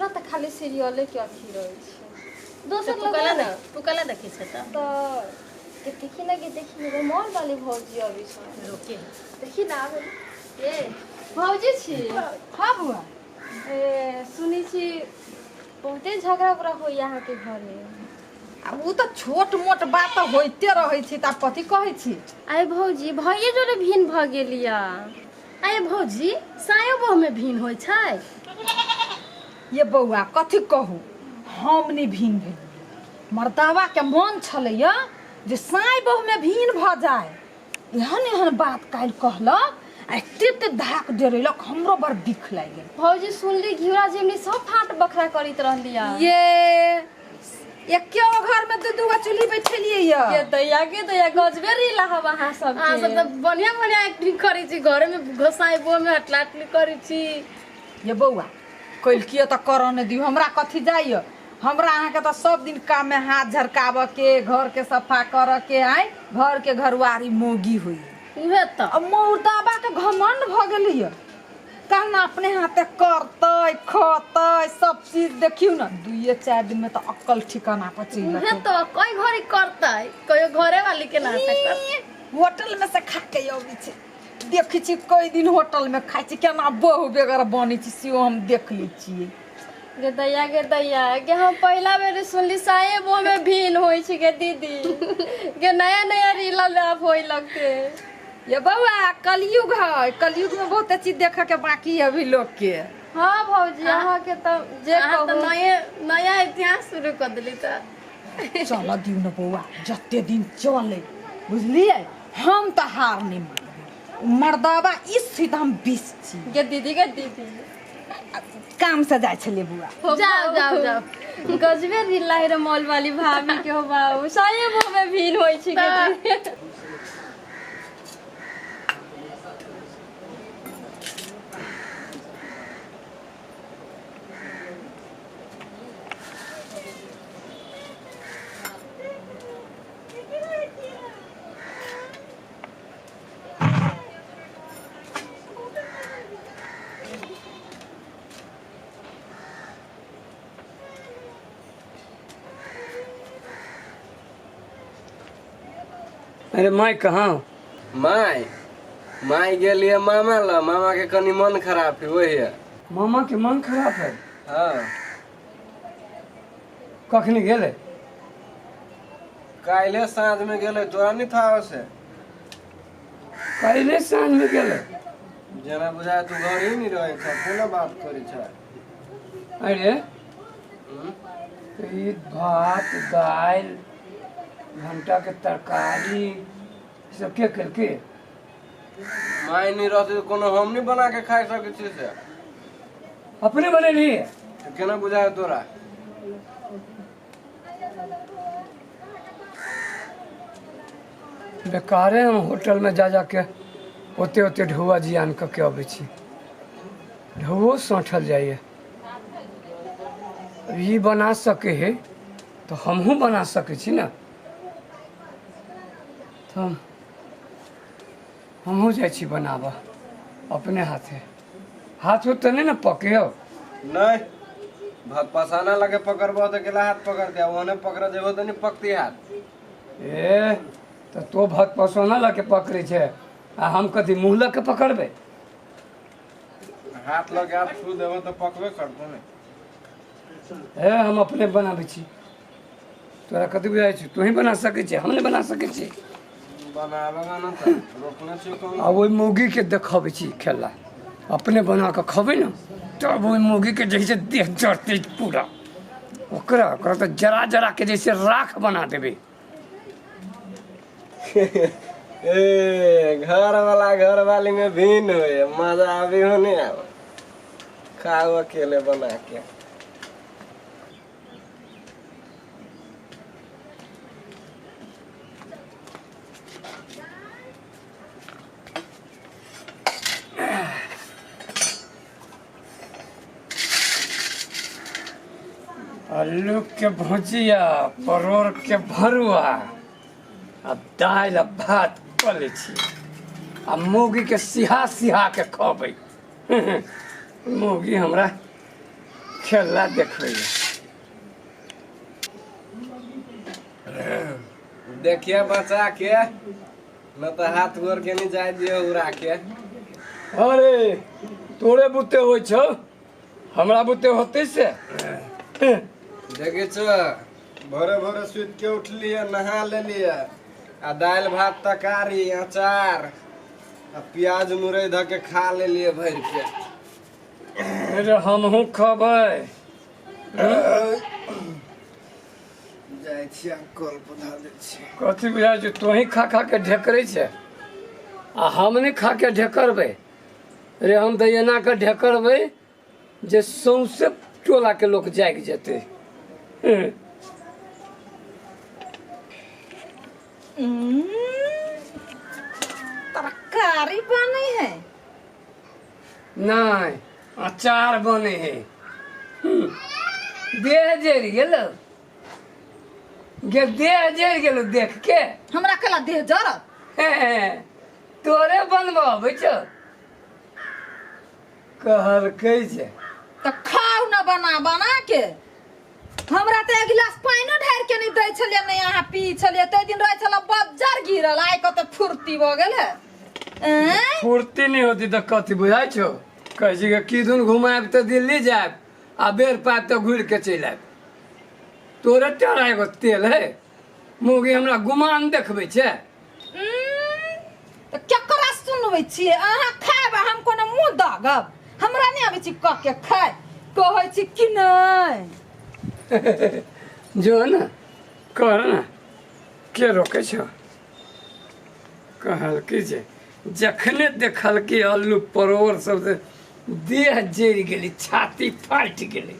ओकरा तऽ खाली सीरियले के अथी रहै छै दोसर तू लोग कला ने देख तू कला देखै छै तऽ तऽ के देखी ना के देखी ना मॉल वाली भौजी अबै छै रोके देखी ना आबै ए भौजी छी। हाँ बुआ। ए सुनै छी बहुते झगड़ा उगड़ा होइया अहाँके घरे। आ उ तऽ छोट मोट बात तऽ होइते रहै छै, तऽ आब कथी कहै छी? आइ भौजी भैये जोरे भिन भऽ गेलिया। आइ भौजी सायो बहू में भिन होइ छै? ये बौआ कथी कहू, हम नहि भिन भेलियै, मर्दावा के मन छलैया जे साय बहु में भिन भऽ जाय। एहन एहन बात काल्हि कहलक आ एते एते धाक डेरेलक, हमरो बड़ बिख लागि गेल। भौजी सुनली घिउरा झिमनी सब फाट बखरा करैत रहलिया। ये एके गो घर में दू दू गो चूल्ही बैठेलियै ये। के दैया के दैया गजबे रीला हब अहाँ सब। अहाँ सब तऽ बढ़िया बढ़िया एक्टिंग करै छी, घरे में घोसाइ बो में हटला हटली करै छी। ये बौआ कैलकिए तऽ करऽ नहि दियौ, हमरा कथी जाइए? हमरा अहाँके तऽ सब दिन काम में हाथ झरकाबऽ के, घर के सफा करऽ के, आइ घर के घरवारी मौगी होइए। उहे तऽ अब मौदाबा के घमंड भऽ गेलैए, कहना अपने हाथे करतै खतै सब चीज। देखियौ ने दुइये चारि दिन में तऽ अक्कल ठिकाना पर चलि उहे जेतै। तऽ कई घड़ी करतै, कहियो घरे वाली के ना करतै। होटल में से खा के अबै छै, देखै छी कई दिन होटल में खाइ छी, केना बहु बेगर बनै छै सेहो हम देख लै छियै। गे दैया गे दैया गे हम पहिला बेर सुनली साये बो में भिन होइ छै गे दीदी गे, नया नया रील आब होय लगते। ये बौआ कलयुग है, कलयुग में बहुत चीज देखे के बाकी है अभी लोग के। हाँ भौजी अहाँ के तऽ जे अहाँ तऽ कहू नये नया इतिहास शुरू कर देली। तऽ चल दियौ ने बौआ, जते दिन चले बुझलियै, हम तऽ हार नहि मानबै। मर्दाबा इस छी तऽ हम बीस छी। गे दीदी गे दीदी काम से जाइ छलियै बौआ। हो जाओ जाओ जाओ। गजबे रील है रे मॉल वाली भाभी के, हो बाबू साये बो में भिन होइ छै गे दीदी। अरे माय कहाँ हो? माय माय गेलियै मामा ल, मामा के कनि मन खराब है वही है। मामा के मन खराब है? हाँ। कखनी गेलै? काल्हे साँझ में गेलै, तोरा नहीं था से? काल्हे साँझ में गेलै? जेना बुझाय तू घर ही नहीं रहे छ, कोना बात करै छ? अरे ई भात दालि घंटा के तरकारी ई सब के केलकै? माय नहीं रहते तऽ कोनो हम नहीं बना के खाइ सकै छी से? अपने बनेली? तऽ केना बुझाय तोरा? बेकारे हम होटल में जा जाके ओते ओते ढौआ जियान कऽ के अबै छी, ढौओ सौंठल जाइए। ई बना सके है तऽ हमहूँ बना सकै छी ने, तऽ हमहूँ जाइ छी बनाबऽ अपने हाथे। हाथ उथ तऽ नहि ने पके हो? नहीं, भात पसाना लगे पकड़बो तऽ केला हाथ पकड़ दिया, ओहने पकड़ जेबो तऽ नहीं पकती हाथ। ए तऽ तो भात पसौना लऽ के पकड़ै छै आ हम कथी मुँह लऽ के पकड़बै? हाथ लगे हाथ छू देबो तऽ पकबे करतो ने। ए हम अपने बनाबै छी, तोरा कथी बुझाइ छै? तोही बना सकै छी, हम नहि बना सकै छी। बनाबेगा ना तऽ रोकने छियो कौन? आ ओहि मौगीके देखबै छी खेला, अपने बना कऽ खबै ने तब ओहि मौगीके जैसे देह जरतै पूरा, ओकरा ओकरा तऽ जरा जरा के जैसे राख बना देबै। ए घर वाला घर वाली में भिन्न होए, मजा आबी हो नहीं आवे, खाओ अकेले बना के। आलू के भुजिया परोड़ के भरुआ आ दालि आ भात कऽ लै छी आ मौगी के सिहा सिहा के खबै। मौगी हमरा खेला देखबै। देखिए बचा के, न तो हाथ गोर के नहीं जाए दियो उड़ा के। अरे तोरे बुते होइ छौ, हमरा बुते होतै से? देखे छो, भोरे भोरे सुति के उठलिए, नहा लेलिए आ दालि भात तरकारी अचार आ प्याज मुरई धऽ के खा लेलिए भरि पेट। अरे हमहूँ खबै। जाइ छियै कल पर धऽ दै छियै। कथी बुझाइ छै, तोही खा खा के ढेकरै छै आ हम नहि खा के ढेकरबै? रे हम तऽ एना के ढेकरबै जे सौंसे टोला के लोक जागि जेतै। तरकारी बनै है? नहि, अचार बने है। देह जरि गेल गे, देह जरि गेल देख के। हमरा केला देह जरत? हे, तोरे बनबऽ अबै छौ, कहलकै जे तऽ खाउ ने बना बना के। हमरा तऽ एक गिलास पानिओ ढारि के नहि दै छलियै, नहि अहाँ पी छलियै। ताहि दिन रहै छलै बज्जर गिरल, आइ कते फुर्ती भऽ गेल है। आँय? फुर्ती नहि होती तऽ कथी बुझाइ छौ? कहै छी कि दुन घुमायब तऽ दिल्ली जायब आ बेर पायब तऽ घुरि के चलि आयब। तोरे टारा एगो तेल है मौगी, हमरा गुमान देखबै छै। तऽ केकरा सुनबै छियै? अहाँ खायब आ हम कोनो मुँह दागब? हमरा नहि आबै छी कह के खाय कहै छी कि नहि? जो ने कर ने, के रोकै छौ? कहलकै जे जखने देखलकै आलू परोड़ सब से देह जरि गेलै, छाती फाटि गेलै।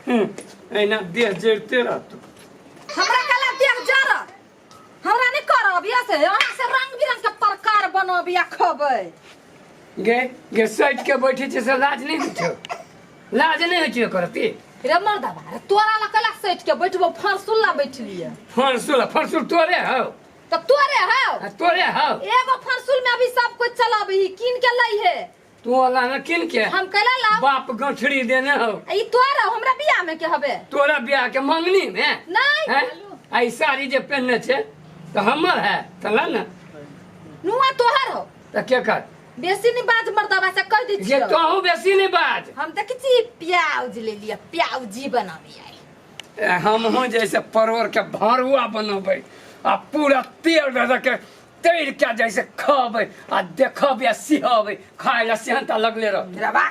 एहिना देह जरिते रहतौ। हमरा कला देह जरत? हमरा नहि करब या से अहाँ से रंग बिरंग के प्रकार बनब या खबै। गे गे, सटि के बैठे छै से लाज नहि होइ छौ? लाज नहि होइ छौ करती? रे मर्दबा रे, तोरा ला कला सटि के बैठबो? फरसुल ला बैठलियै। फरसुल? फरसुल तोरे हौ? तऽ तोरे हौ। आ तोरे हौ। एगो फरसुल में अभी सब कुछ चलाबही, कीन के लै है। तू अला न कीन के? हम कैला लाब? बाप गठरी देने हौ। आ ई तोरा हमरा बियाह में के हबे? तोरा बियाह के मंगनी में नहीं। हैं? आ ई साड़ी जे पहनने छै तऽ हमर है, तऽ ला ने। नुआ तोहर हो। तऽ के कर? बेसी नहीं बाज मर्दबा से, कह दै जे छियौ। तोहू बेसी नहीं बाज। हम देखै छी प्याज ले लिया, प्याजी बनाबी आई। हमहूँ जैसे परोड़ के भरुआ बनबै आ पूरा तेल दऽ दऽ के तैर के जैसे खबै आ देखबै आ सिहबै, खाय ला सेहनता लगले रह। रबा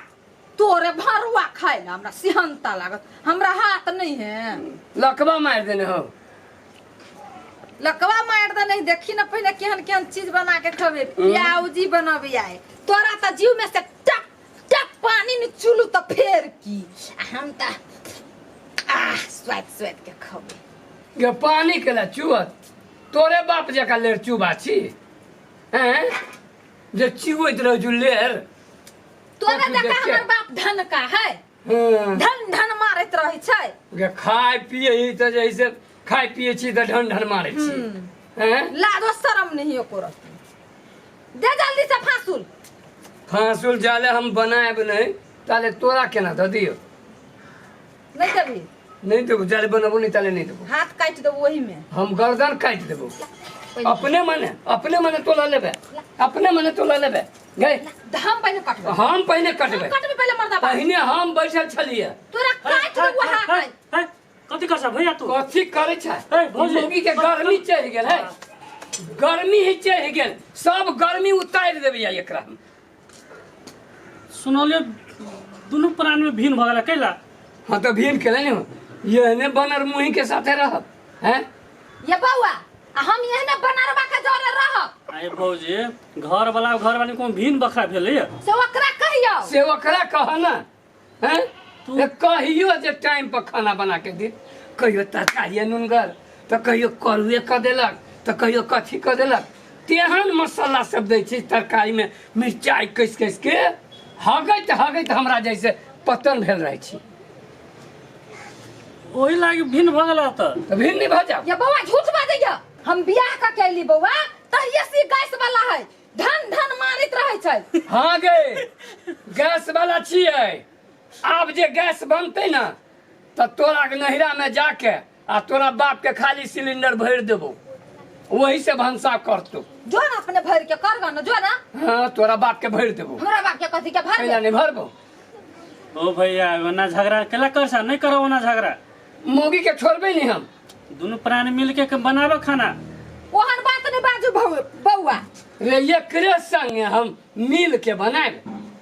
तोरे भरुआ खाय ला हमरा सिहनता लागत? हमरा हाथ नहीं है। लकवा मारि देने हो। लकवा मार दे नहीं, देखी ना पहले केहन केहन चीज बना के खबे, प्याजी बनबी आए। तोरा त जीव में से टप टप पानी न चुलू त फेर की, आ हम त आह स्वाद स्वाद के खबे। गे पानी के ला चुअत? तोरे बाप जकाँ लेर चुबा छी हैं जे चुबैत रहै छु लेर? तोरा कथी जकाँ देखिए? हमर बाप धन का है। हँ। धन धन मारैत रहै छै। गे खाय पिए ही तऽ जैसे खाय पिए छी तऽ ढन ढन मारै छी हैं। लाजो शरम नहीं एको रत्ती। दे जल्दी से फांसुल। फांसुल जाले हम बनायब नहि ताले तोरा केना दऽ दियौ? नहीं देबही? नहि देबो, जाले बनबो नहि ताले नहि देबो। हाथ काटि देबो ओही में। हम गर्दन काटि देबो। अपने मने, अपने मने तोला लेबे, अपने मने तोला लेबे गए। हम पहले कटबै। हम पहिने कटबै। कटबै पहले मर्दबा। पहिने हम बैठल छलियै। तोरा काटि देबो हाथ। है, कथी कर भैया तू? कथी करै छै? ए, भौजी। मौगी के गर्मी चढ़ि गेल है, गर्मी ही चढ़ि गेल, सब गर्मी उतारि देबै एकरा हम। सुनलियो दुनू प्राणी में भिन्न भऽ गेला, कैला? हाँ तऽ भीन केले ने, एहने बनर मुही के साथे रहब हैं? ये बौआ, आ हम एहने बनरबा के जरे रहब? आए भौजी, घर वाला घर वाली कोनो भिन्न बखरा भेलै से ओकरा कहियौ। से ओकरा कह ना हैं तू कहियो जे टाइम पर खाना बना के दे, कहियो तरकारी नुनगर तऽ कहियो करुए कऽ देलक तऽ कहियो कथी कऽ देलक, तेहन मसाला सब दै छै तरकारीमे, मिरचाइ कसि कसि के हगैत हगैत हमरा जैसे पतन भेल रहै छी। ओहि लागी भिन्न भऽ गेल तऽ। तऽ भिन्न नहि भऽ जाउ। ये बौआ झूठ बाजैया। हम बियाह कऽ के अयली बौआ तहिये से गैस वाला है, धन धन मारैत रहै छै। हाँ गे, गैस वाला छियै। आब जे गैस बनतै ने त तोरा के नहिरा में जाके आ तोरा बाप के खाली सिलेंडर भरि देबो, वही से भनसा करतो। जो ना अपने भर के कर गा ना, जो ना। हाँ तोरा बाप के भरि देबो। हमरा बाप के कथी के भर कैला नहीं भरबो? ओ भैया ओना झगड़ा केला कर सा नहीं करो ओना झगड़ा। मौगी के छोड़बे नहीं हम, दुनू प्राणी मिल के बनाबो खाना। ओहन बात नहीं बाजू बौआ। रे एकरे संगे हम मिल के बनाएब,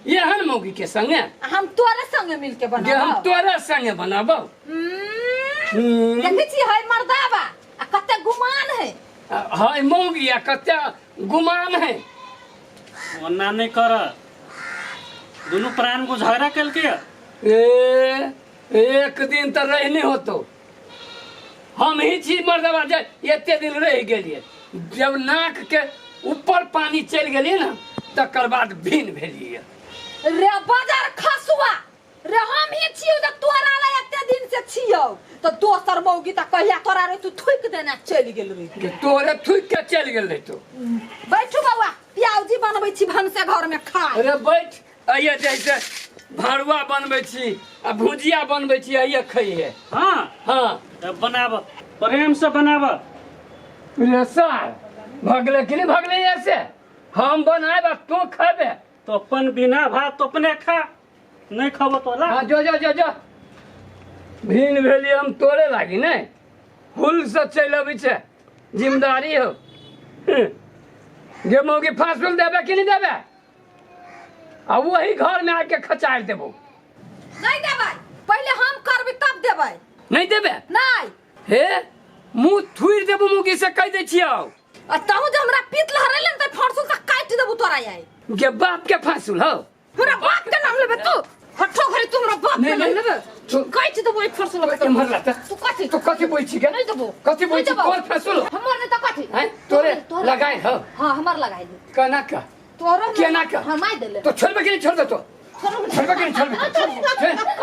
एहन मौगी के संगे हम तोरे संगे मिल के बनाबो। हम तोरे संगे बनाबो। देखै छी है मर्दाबा आ कते गुमान है। है मौगी आ कते गुमान है। ओना नहीं कर, दुनू प्राण को झगड़ा कल के। ए एक दिन तो रह नहीं होतो, हम ही छी मर्दबा जे एते दिन रह गेलिए। जब नाक के ऊपर पानी चलि गेलिए ना तकर बाद भिन्न भेलिए। रे बाजार खसुआ रे हम ही छियौ जे तोरा ला एते दिन से छियौ, तो दोसर मौगी त कहिया तोरा रे तू थुकि देना चलि गेल रे। के तोरे थुकि के चलि गेल रे तू। बैठू बौआ, प्याजी बनबै छी भनसे घर में खा। अरे बैठ, अइये जैसे भरुआ बनबै छी आ भुजिया बनबै छी, अइये खइहे। हाँ हाँ तब बनाब, प्रेम से बनाब। रे सार भगले कि नहीं भगले ऐसे? हम बनाएब आ तू खेबे। तो अपन बिना भात तो अपने खा, नहीं खबो तो ला। हाँ जो जो जो जो भिन भेली हम तोरे लागी नहीं, हुल से चलि अबै छै, जिम्मेदारी हो। गे मौगी फांसुल देबे कि नहीं देबे? आ वही घर में आके खचारि देबो। नहीं देबै, पहले हम करबै तब देबै। नहीं देबे? नहीं। हे मुँह थुरि देबो मौगी से कहि दै छियौ। आ तहु जे हमरा पीत लहरेले ने त फांसुल से काटि देबो तोरा आई। गे बाप के फांसुल हो। हमरा बाप के नाम लेबे तू? हठो घरे तू हमरा बाप के नाम लेबे? काटि देबो एक फांसुल। एम्हर ला त। तू कथी? तू कथी बोल छी गे? नहीं देबो। कथी बोल छी? तोर फांसुल हमर नहीं त कथी? हैं तोरे लगाइ हो। हां हमर लगाइ दे। केना का? तोरो केना का? हम आई देले। तो छोड़बे कि नहीं छोड़बे तो? छोड़बे कि नहीं छोड़बे?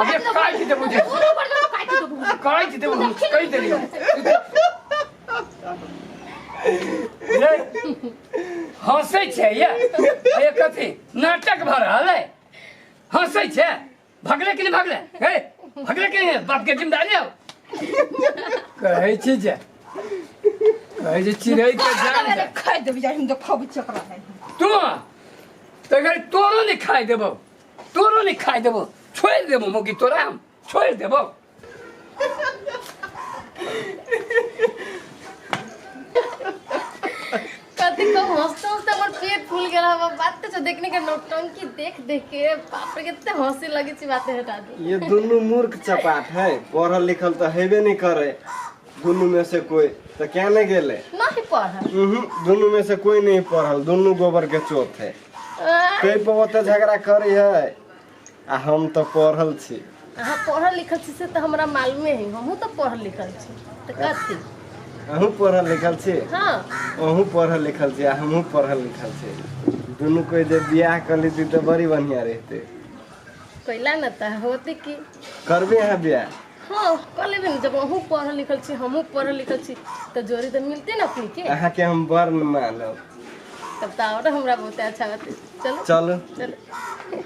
अबे काटि देबो जे। काटि देबो। काटि देबो हम कहि देलियौ। रे हंसै छै ये, ये कथी नाटक भऽ रहल है? हंसै छै। भगले कि नहीं भगले? हे भगले कि नहीं? बाप के जिम्मेदारी हो। कहै छी जे, कहै छी चिड़ै के जान दे। खाइ देबी हम देखबै छी ओकरा। तू तगर तोरो नहीं खाइ देबो, तोरो नहीं खाइ देबो, छोड़ि देबो मौगी तोरा हम छोड़ि देबो। कथी को हंसते हंसते हमर पेट फूल गेल। हम बात तो देखने के नौटंकी देख देख के बाप रे कितने हंसी लगी छी बातें हटा दी। ये दोनों मूर्ख चपाट है, पढ़ल लिखल तो हेबे नहीं करे दोनों में से कोई, तो क्या नहीं गेले? नहीं पढ़ल। दोनों में से कोई नहीं पढ़ल, दोनों गोबर के चोट है। कई पर झगड़ा करे है आ हम तो पढ़ल छी। अहाँ पढ़ल लिखल छी से तो हमरा मालूमे है, हमहूँ तो पढ़ल लिखल छी। तो कथी अहूँ पढ़ल लिखल छी? हाँ अहूँ पढ़ल लिखल छी आ हमहूँ पढ़ल लिखल छी। दुनू कोई जे बियाह कर लेती तो बड़ी बढ़िया रहते। कैला न त होते की करबे अहाँ बियाह? हाँ कर लेबे न, जब अहूँ पढ़ल लिखल छी हमहूँ पढ़ल लिखल छी तो जोड़ी तो मिलते न अपनी के। अहाँ के हम बड़ मानब। तब तो और हमरा बहुत अच्छा बात। चलो चलो चलो।